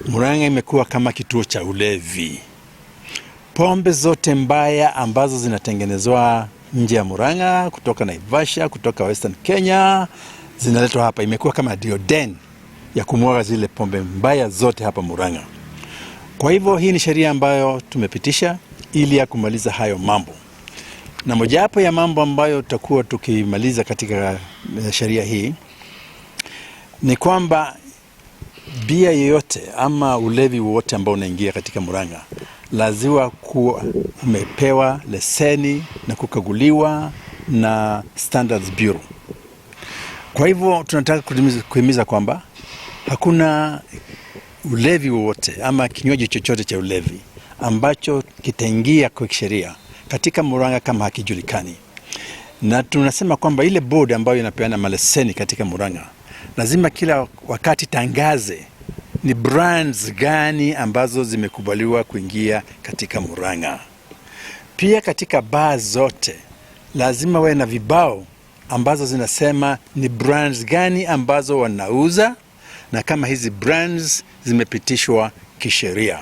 Murang'a imekuwa kama kituo cha ulevi. Pombe zote mbaya ambazo zinatengenezwa nje ya Murang'a, kutoka Naivasha, kutoka Western Kenya, zinaletwa hapa. Imekuwa kama ndio den ya kumwaga zile pombe mbaya zote hapa Murang'a. Kwa hivyo hii ni sheria ambayo tumepitisha ili ya kumaliza hayo mambo, na mojawapo ya mambo ambayo tutakuwa tukimaliza katika sheria hii ni kwamba bia yoyote ama ulevi wowote ambao unaingia katika Murang'a lazima kuwa umepewa leseni na kukaguliwa na Standards Bureau. Kwa hivyo tunataka kuhimiza kwamba hakuna ulevi wowote ama kinywaji chochote cha ulevi ambacho kitaingia kwa sheria katika Murang'a kama hakijulikani, na tunasema kwamba ile board ambayo inapeana maleseni katika Murang'a lazima kila wakati tangaze ni brands gani ambazo zimekubaliwa kuingia katika Murang'a. Pia katika baa zote lazima wawe na vibao ambazo zinasema ni brands gani ambazo wanauza na kama hizi brands zimepitishwa kisheria.